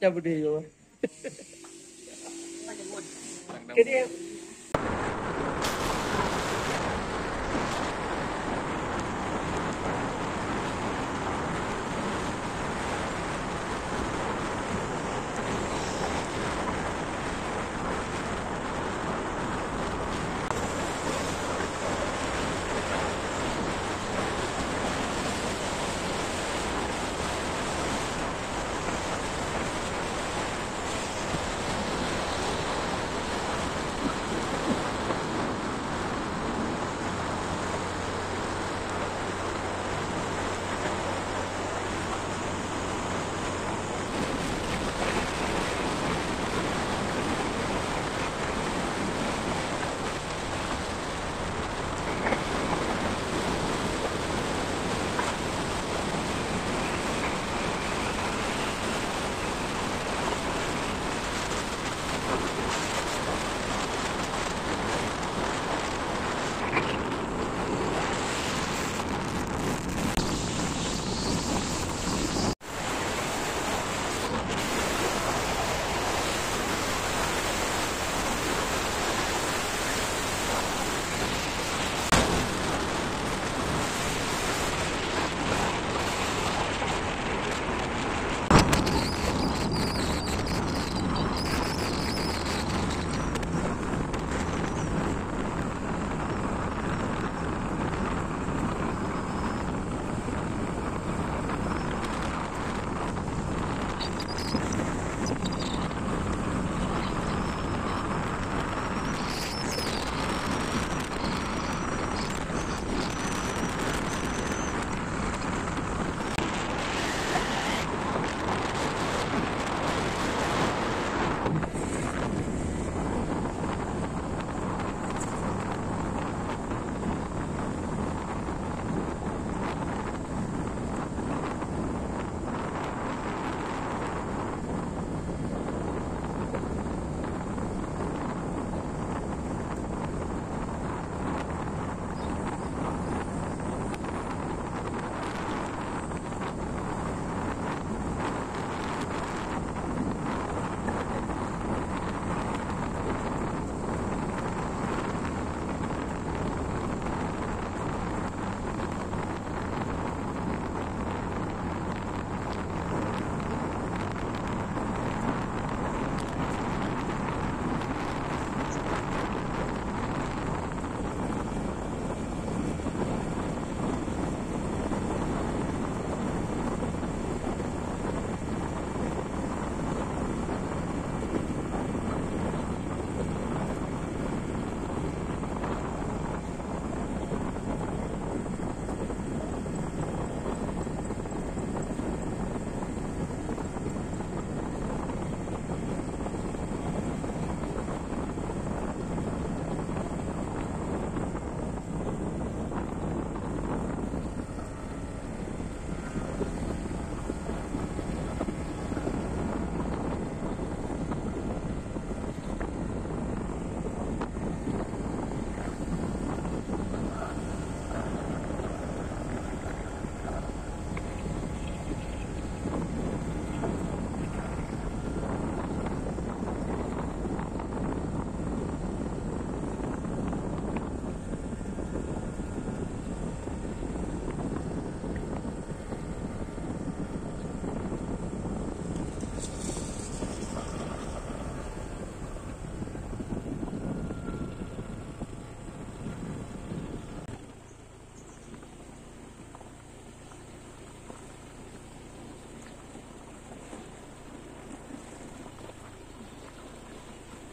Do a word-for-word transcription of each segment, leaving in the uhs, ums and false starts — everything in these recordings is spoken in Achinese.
Cabut deh, yo. Jadi,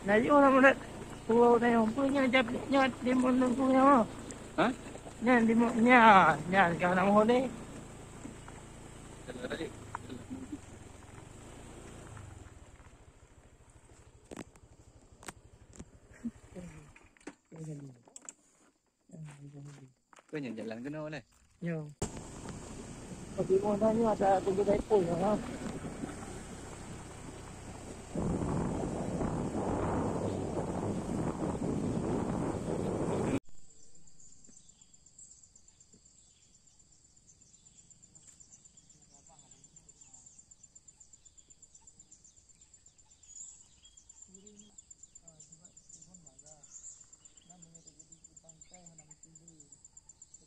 Nah, yo, nama nak. Pulau na yang punya jap nya di mana punya. Ha? Nya di mana nya, nya ka nama ni. Kau nyang jalan kena oleh. Yo. Pagi mana ni ada tujuh ekor ya.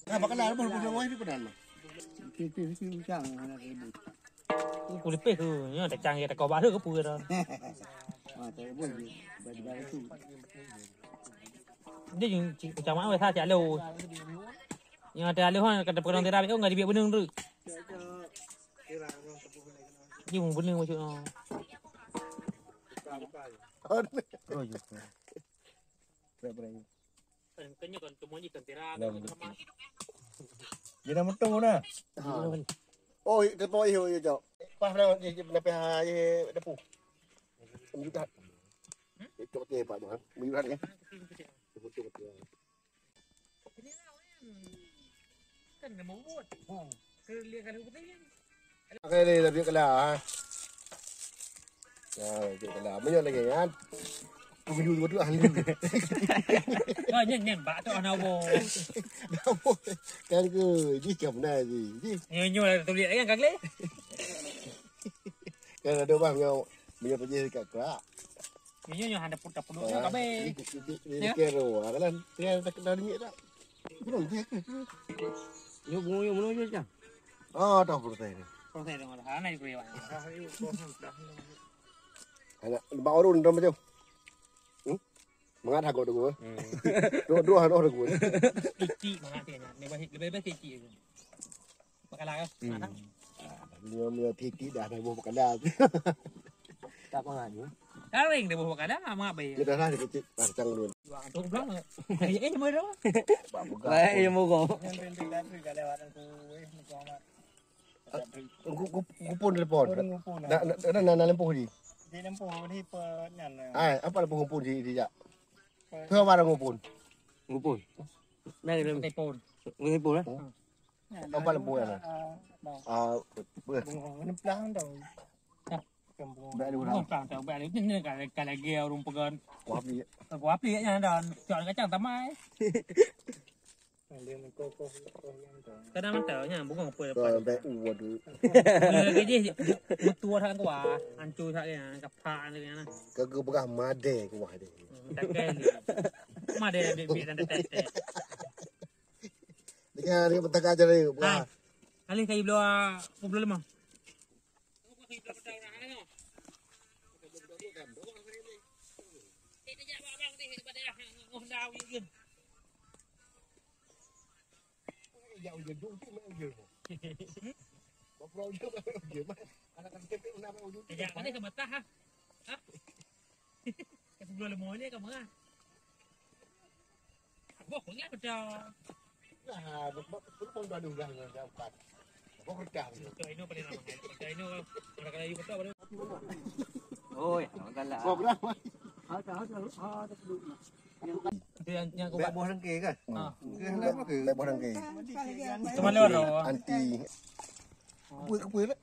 Nah, bakal ada pun pun wai pun dah. Itu itu itu cang anak ibu. Ku leupeh tu, nya dah cang ya, dah kau baru ke pun dah. Ha, tak boleh dia. Bagi-bagi tu. Dia je cik macam mana sah cak lo. Yang ada lo kan kata pegang tiram tu enggak dibiak benung tu. Dia pun benung maksud ah. Oh, je. Berat-berat. Kan kena kan temu je kan tiram. Dia dah metu dah. Ha. Oh, ketua ih, oh, ya, cok. Pas dah, dia, dia, dia, dia, dia, dia, dia, dia, Cok teh pak tu, ha? Muyuran kan? Betul betul. Kan nama buat. Ha. Kerja kalau betul kan. Oke deh, lebih kala ha. Ya, lebih kala. Banyak lagi kan. Pengunjung dua tu ahli. Oh, nyen nyen bak tu ana wo. Kan ke, ji kam na ji. Ji. Nyo nyo tulik kan kagli. Kan ada bang nyo, nyo pergi dekat kerak. Nyo nyo hana putar puluh nyo kabeh. Ini kero, ah, kan? Dia tak kenal duit tak? Belum dia ke? Nyo bungo nyo bungo nyo cang. Ah, dah protes ni. Protes dong, hana di kuliah. Hana, bak urun dah macam. Hmm? Mangat hagok tu. Dua dua hana tu. Titik mangat dia. Lebih baik lebih baik titik tu. Pakala kan? Hmm. Mana? Ah, dia punya titik dah nabuh pakala. Tak mangat ni. Garing dia buh pakala, amat baik. Dia dah lah dia kecil, ah, cang dulu. Wah, tu belum. Eh, eh, cuma dah. Baik, yang mogok. Yang rindu dah tu, dah lewat aku, eh, muka amat. Gu-, gu-, gupun telepon. Oh, dia ngupun, dah, ah. Dah, dah, dah, dah lempoh ni. Dia lempoh ni pe nyan, eh. Ai, apa lempoh gupun di, di jak? Pe- Ke mana gupun? Gupun. Nah, dia telepon. Telepon, eh? Hmm. Apa lempoh ya? Ah, bang. Ah, ber. Bunga pelang tau. Hah? Bukan bunga. Bak lu. Bunga pelang tau, bak lu. Ni, ni, kalau, kalau lagi orang pegang. Kuah api. Kuah api kat nyan dah. Cok kacang tamai. Ada mengkokoh, kokoh yang tu. Kadang mantap nya, bunga apa lepas. Sampai u tu. Bunga gaji, metua sangat kuah. Hancur sangat ya, kapak tu ya. Kagak berah madai kuah dia. Hmm, tak kali. Madai dia biar dan tetek. Dia kena dia bertangkap aja dia. Hai. Alih kayu bloe, pukul lima. Sejak mana ke betah, ha? Ha? Ka sibuleuen leumô lé ka meurah. Boh kunyat peucah. Nah, boh, boh, boh, boh, boh, boh, boh, boh, boh, boh, boh. Betul, ini paling lama. Betul, ini orang, orang kena yuk betul, betul. Oi, masalah. Boh, berapa? Ada, ada, ada, ada. Itu yang, yang Bèk ubat. Boh rengkeh kan? Ha. Ke kenapa ke? Bèk boh rengkeh. Teman lewat tau. Anti. Kuih, kuih lah.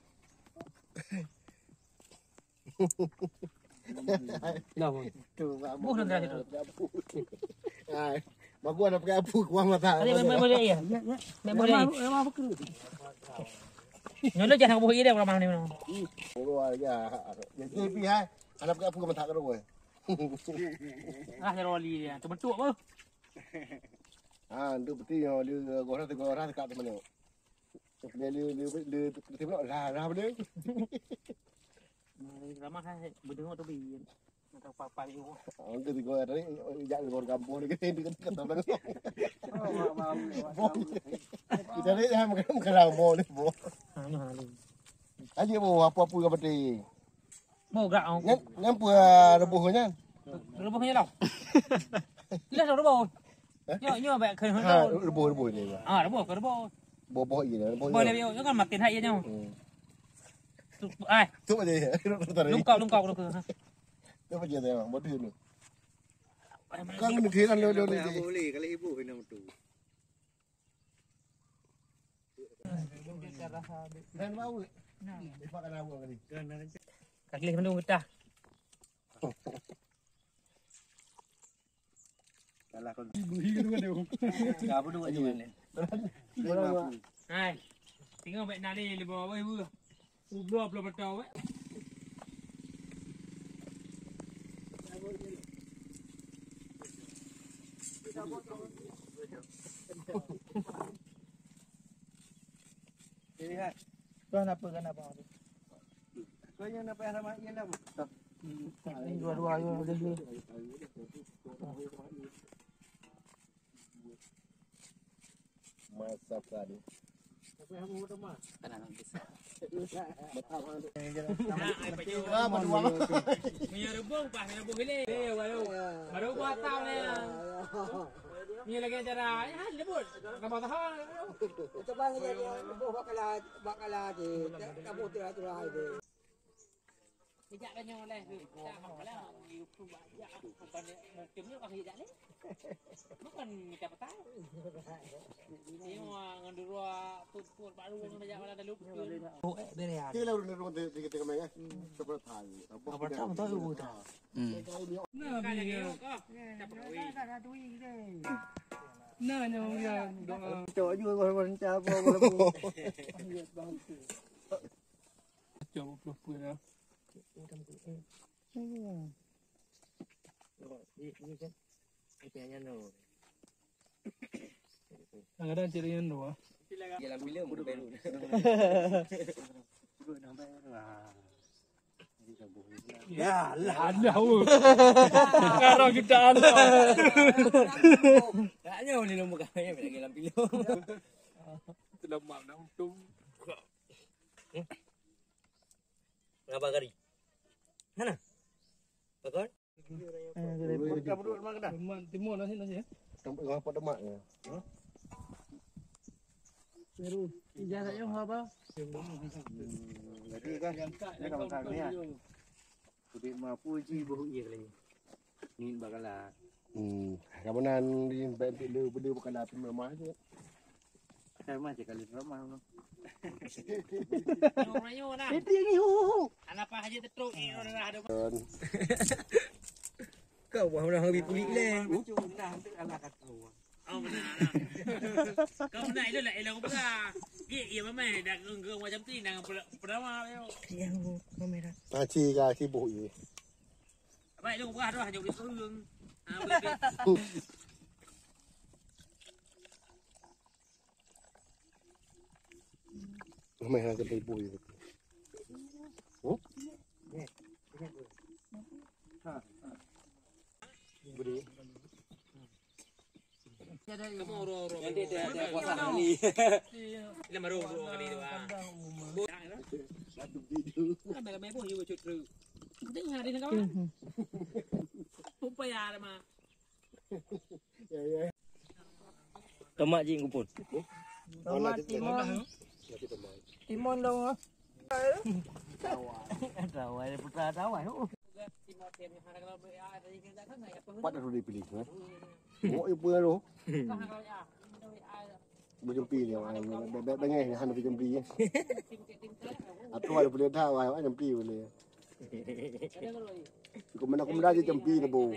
Nah, boh. Tu, Mak Boh, Boh, nanti situ. Hai. Mak gua nak pakai apa? Gua mata. Ada main, main boleh ya? Ya, ya. Main boleh. Memang, memang apa ke? Nyolong jangan boh iya dah, orang mana ni. Gua ya. Jadi pi hai. Anak pakai apa mata ke gua? Ah, dari oli dia. Terbentuk apa? Ah, untuk peti yang dia gua rasa gua rasa kat mana? Dia dia dia dia dia lah lah dia. Ramah hai, berdengar tu bi. Atau papan ni. Oh, dia tiga hari, jak luar kampung ni, kita ni kata bang. Kita ni dah makan makan lama ni, boh. Ha, ni ha ni. Aje boh, apa-apa ke peti. Boh gak. Nyan, nyan apa rebus nyan? Ruboh nyoe lah. Jelas dah ruboh. Eh? Nyoe, nyoe baik keu Ha, ruboh, ruboh ni. Ah, ruboh, keu ruboh. Boh-boh ni, ruboh Boh ni. Lebih, kan makin hai nyoe. Hmm. Tu, ai. Tu aja ya. Lungkau, lungkau, lungkau. Tu aja ya, bodoh ni. Kan ni kira lo lo ni. Boleh kalau ibu kena tu. Dan bau. Nah. Lepas kan awak tadi. Kaki mandum getah. Salah kon. Dah apa dua je kan. Hai. Tengok baik nali le bawa bawa. Dua puluh batang weh. Jadi kan. Tuan apa kan apa? Kau yang apa yang sama yang dah. Ini dua-dua yang ada. Masakan. Meunyoe reubông, bah, reubông ilée. Eh, baru, baru buat tau lé. Ni lagi acara, ya, lebut. Tambah tahan. Itu bang jadi reubông bakalan, bakalan di. Tak, tak butuh aturan itu. Sejak tanya oleh tu, tak apalah, YouTube banyak, bukan mungkin ni orang tidak ni. Bukan minta petai. Ini mah ngan dua tu, tu baru orang banyak orang dah lupa. Oh, eh, bere ya. Kira udah rumah tiga tiga main kan? Seperti tadi. Apa tahu tahu dah. Hmm. Nah, kan lagi dia. Nah, nyong dia doa. Cok juga orang-orang cakap apa. Cok puluh puluh dah. Kadang-kadang cari yang dua. Dalam filem baru. Ya lah, Allah. Sekarang kita Allah. Tak nyawa ni nombor kami lagi dalam filem. Selamat dah untung. Ngapa kari? Mana? Pakon? Timun, timun, nasi, nasi, ya? Tempat apa demak ya? Seru. Ijazah yang apa? Jadi kan, dia dah makan ni ya. Kudik mampu ji boh iya kali. Ni bakala. Hmm, kamu nan di benda benda bakala tu memang je. Saya mah cakap lima rumah tu. Nyoe, nyoe nah. Itu ni hu hu. Anak apa aja tetruk ni orang dah ada. Kau buah orang lebih kulit leh. Macam nah tu anak kata orang. Oh benar. Kau nak elok lah elok pula. Dia ia mamai dah geng macam tu nang pertama. Yang kamera. Aci ka sibuk je. Apa elok buah dah hanya boleh turun. Ha boleh. Ramai orang kena ibu je. Oh? Beri. Kamu ro ro. Nanti dia dia puasa kali. Dia baru ro kali tu ah. Satu video. Ramai-ramai pun you cut tu. Tengah dia nak kawan. Upaya ada mah. Tomat jih kupon. Tomat timun. Timun dong. Tawai putra tawai. Pat dah dipilih. Ngok je pun lalu. Berjumpi dia orang. Bebek bengeh hana berjumpi. Aku ada boleh dah awak jumpi boleh. Aku mana aku meda je jampi na bu.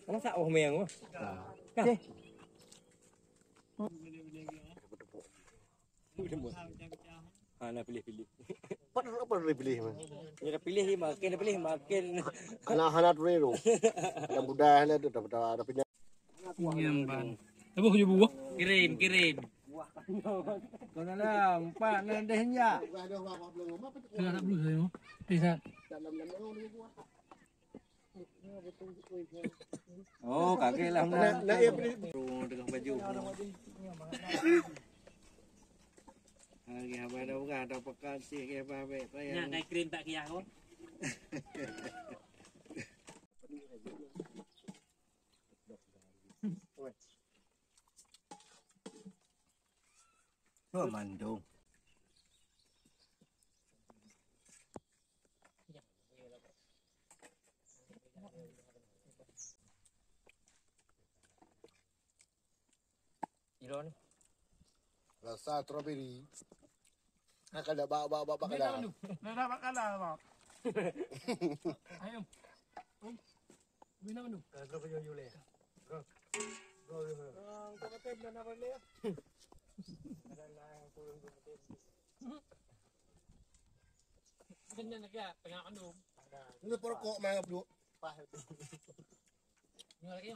Mana sak oh meng. Ha. Okey. Ha na pilih-pilih. Apa apa pilih mah. Dia pilih makin pilih makin. Hana hana tu ni tu. Yang budaya hana tu dah dah dah pindah. Nyamban. Lebuh je buah. Kirim, kirim. Kau dalam empat na deh nyak. Dah tak perlu saya. Bisa. Oh, kaget lah. Nak nak ya beli. Tengah baju. Hari apa dah bukan ada pekan sih ke apa baik payah. Nak naik krim tak kiyah kau. Tuh mandum. Ilo ni. Rasa strawberry. Nah, kada bak, bak, bak, bak kada. Dah dapat kalah, bak. Ayo. Ui. Bina menu. Kalau kau punya yule. Go. Go, go, go. Ah, kau kata dah nak balik ya? Ada lah yang turun tu. Kena nak ya, tengah anu. Ini perokok main dulu. Pah.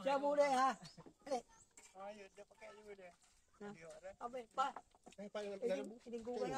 Cabut deh, ha. Eh. Oh, ya, dia pakai juga dia. Nah. Dia ada. Apa, Pak? Eh, Pak, yang ini, ini gua.